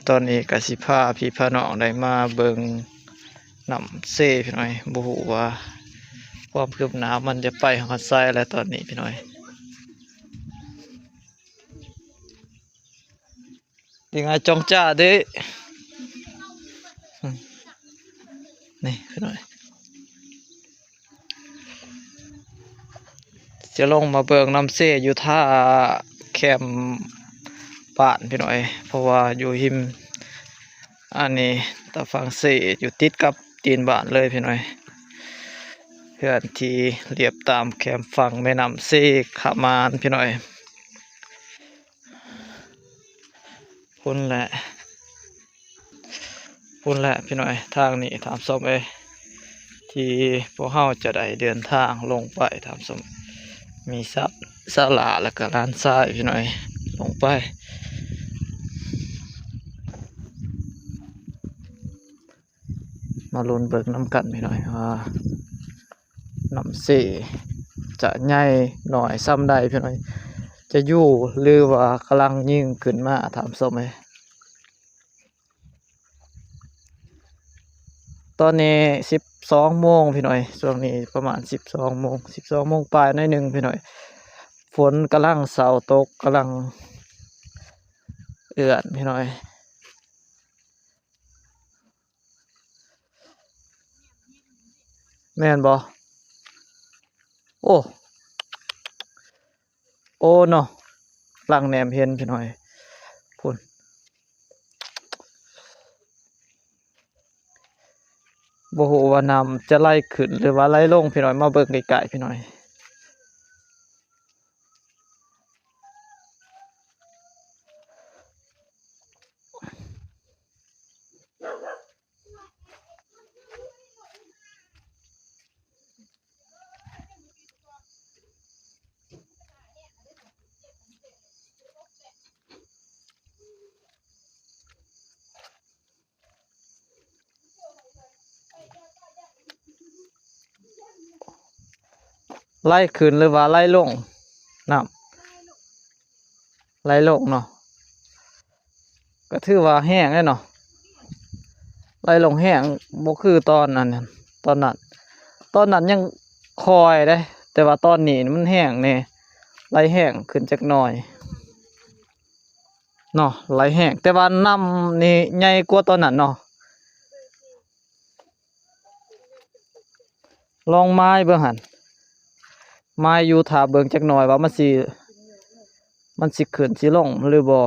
ຕອນນີ້ກໍຊິພາພີ່ພານ້ອງໄດ້ມາເບິ່ງນ້ຳເຊພີ່ນ້ອງເອີຍ ບໍ່ຮູ້ວ່າຄວາມຄືບໜ້າມັນຈະໄປຮອດໃສແລ້ວຕອນນີ້ພີ່ນ້ອງເອີຍ. ຕິງອາຈອງຈ້າເດ້ ນີ້ພີ່ນ້ອງ ຈະລົງມາເບິ່ງນ້ຳເຊຢູ່ທ່າແຄມບ້ານພີ່ນ້ອງເອີຍ ເພາະວ່າຢູ່ຮິມ ອັນນີ້ຕາຝັ່ງເຊ ຢູ່ຕິດກັບຕີນບ້ານເລີຍພີ່ນ້ອງເອີຍ ເຮືອນທີ່ລຽບຕາມແຄມຝັ່ງແມ່ນ້ຳເຊຂະມານພີ່ນ້ອງເອີຍ. ພຸ້ນແຫຼະ ພຸ້ນແຫຼະພີ່ນ້ອງເອີຍ ທາງນີ້ທ່ານຜູ້ຊົມເອີຍ ທີ່ພວກເຮົາຈະໄດ້ເດີນທາງລົງໄປທ່ານຜູ້ຊົມ ມີສາ ສາລາ ແລ້ວກໍລານຊາຍພີ່ນ້ອງເອີຍ ລົງໄປ ມາລຸ້ນເບິ່ງນຳກັນພີ່ນ້ອງເອີຍ ວ່ານ້ຳເຊຈະໃຫຍ່ໜ້ອຍສ່ຳໃດພີ່ນ້ອງເອີຍ ຈະຢູ່ ຫຼືວ່າກຳລັງຍິງຂຶ້ນມາທ່ານຜູ້ຊົມເອີຍ. ຕອນນີ້ສິບສອງໂມງພີ່ນ້ອງເອີຍ ຊ່ວງນີ້ປະມານສິບສອງໂມງ ສິບສອງໂມງປາຍໜ້ອຍໜຶ່ງພີ່ນ້ອງເອີຍ ຝົນກຳລັງເຊົາຕົກ ກຳລັງເອື້ອນພີ່ນ້ອງເອີຍ. ແມ່ນບໍ່? ໂອ້ ໂອ້ເນາະ ຫຼັງແນມເຫັນພີ່ນ້ອງເອີຍ ພຸ້ນ ບໍ່ຮູ້ວ່ານ້ຳຈະໄຫຼຂຶ້ນ ຫຼືວ່າໄຫຼລົງພີ່ນ້ອງເອີຍ ມາເບິ່ງໃກ້ໆພີ່ນ້ອງເອີຍ. ໄຫຼຂຶ້ນ ຫຼືວ່າໄຫຼລົງ ນ້ຳ ໄຫຼລົງເນາະ ກໍຖືວ່າແຮງເດ້ເນາະ ໄຫຼລົງແຮງ ບໍ່ຄືຕອນອັນນັ້ນ ຕອນນັ້ນ ຕອນນັ້ນຍັງຄ່ອຍເດ້ ແຕ່ວ່າຕອນນີ້ມັນແຮງແດ່ ໄຫຼແຮງຂຶ້ນຈັກໜ້ອຍເນາະ ໄຫຼແຮງ ແຕ່ວ່ານ້ຳນີ້ໃຫຍ່ກວ່າຕອນນັ້ນເນາະ. ລອງມາຍເບິ່ງຫັ້ນ ມາຍຢູ່ຖ້າເບິ່ງຈັກໜ້ອຍວ່າມັນຊິ ມັນຊິຂຶ້ນຊິລົງຫຼືບໍ່.